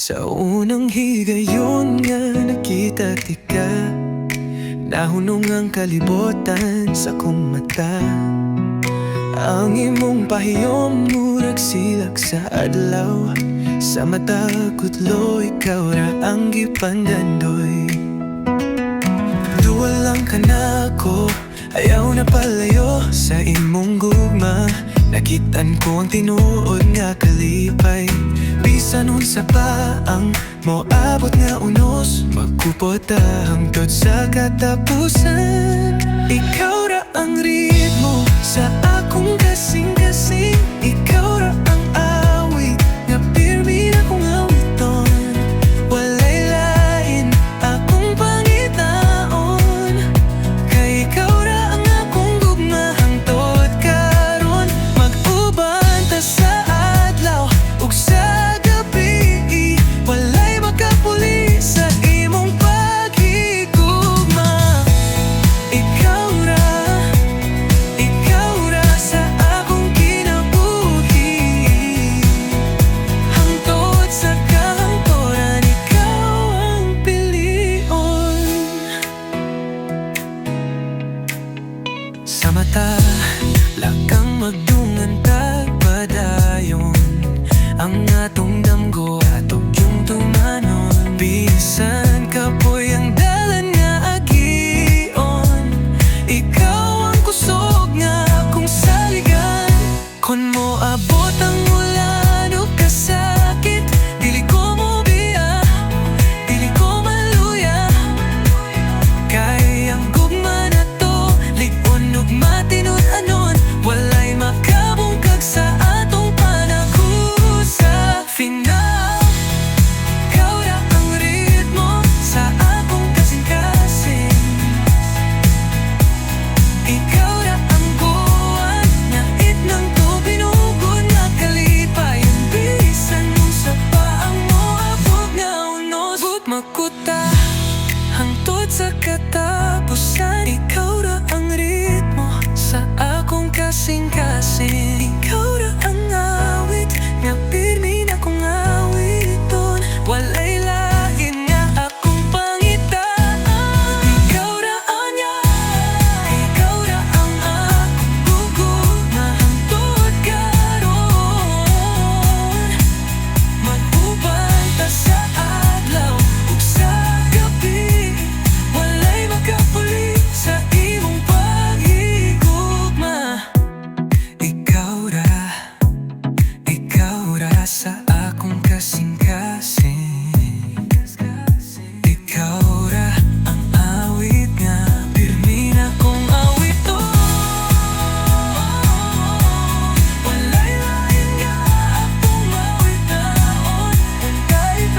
Sa unang higayon nga nakita tika, nahunong ang kalibutan sa akong mata. Ang imong pahiyom murag silak sa adlaw. Sa matag kutlo, ikaw ra ang gipangandoy. Duol lang ka nako, ayaw na palayo. Sa imong gugma, nakitaan ko ang tinuod nga kalipay. Bisan unsa pa ang moabot nga unos, magkupot ta hangtod sa katapusan. Ikaw ra ang ritmo sa akong kasing-kasing. Ikaw ra ang awit nga pirmi na kong awiton. Walay lain akong pangitaon, kay ikaw ra ang akong gugma hangtod karon. Mag-uban ta sa adlaw ug sa gabi. Walay makapuli sa imong paghigugma. Ikaw ra, ikaw ra sa akong kinabuhi. Hangtod sa kahangturan, ikaw ang pilion. Sa mata, lakang magdungan tag padayon. Ang atong damgo, ato yung tumanon. Bisan kapoy ang dalan nga agion, ikaw ang kusog nga akong saligan. Kon moabot ang ulan ug kasakit, dili ko mobiya, dili ko maluya, Kay ang gugma nato, lig-on ug matinud-anon. Walay makabungkag sa atong panakusa. Final. Ikaw ra ang ritmo sa akong kasing-kasing. Ikaw ra ang buwan nga itnang to, binugod nga kalipay. Bisan unsa pa ang moabot nga unos, makuta hangtod sa katapusan. Ikaw ra ang ritmo sa akong kasing-kasing. Ikaw ra ang awit nga pirmi na kong awiton. Walay lain nga akong pangitaan. Ikaw ra anya, ikaw ra ang akong gugma hangtod karon. Mag-uban ta sa adlaw ug sa gabi. Walay makapuli sa imong paghigugma. Ikaw ra, ikaw ra sa akong kasing-kasing. Ikaw ra ang awit nga pirmi na kong awiton. Walay lain nga akong awitaon. Kay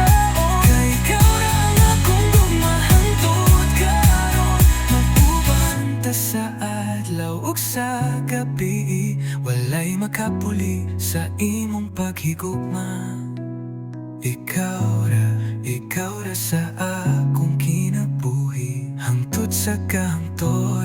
ikaw ra ang akong gugma hangtod karon. Mag-uban ta sa adlaw ug sa gabi. Walay makapuli sa imong paghigugma. Ikaw ra sa akong kinabuhi. Hangtod sa kahangturan.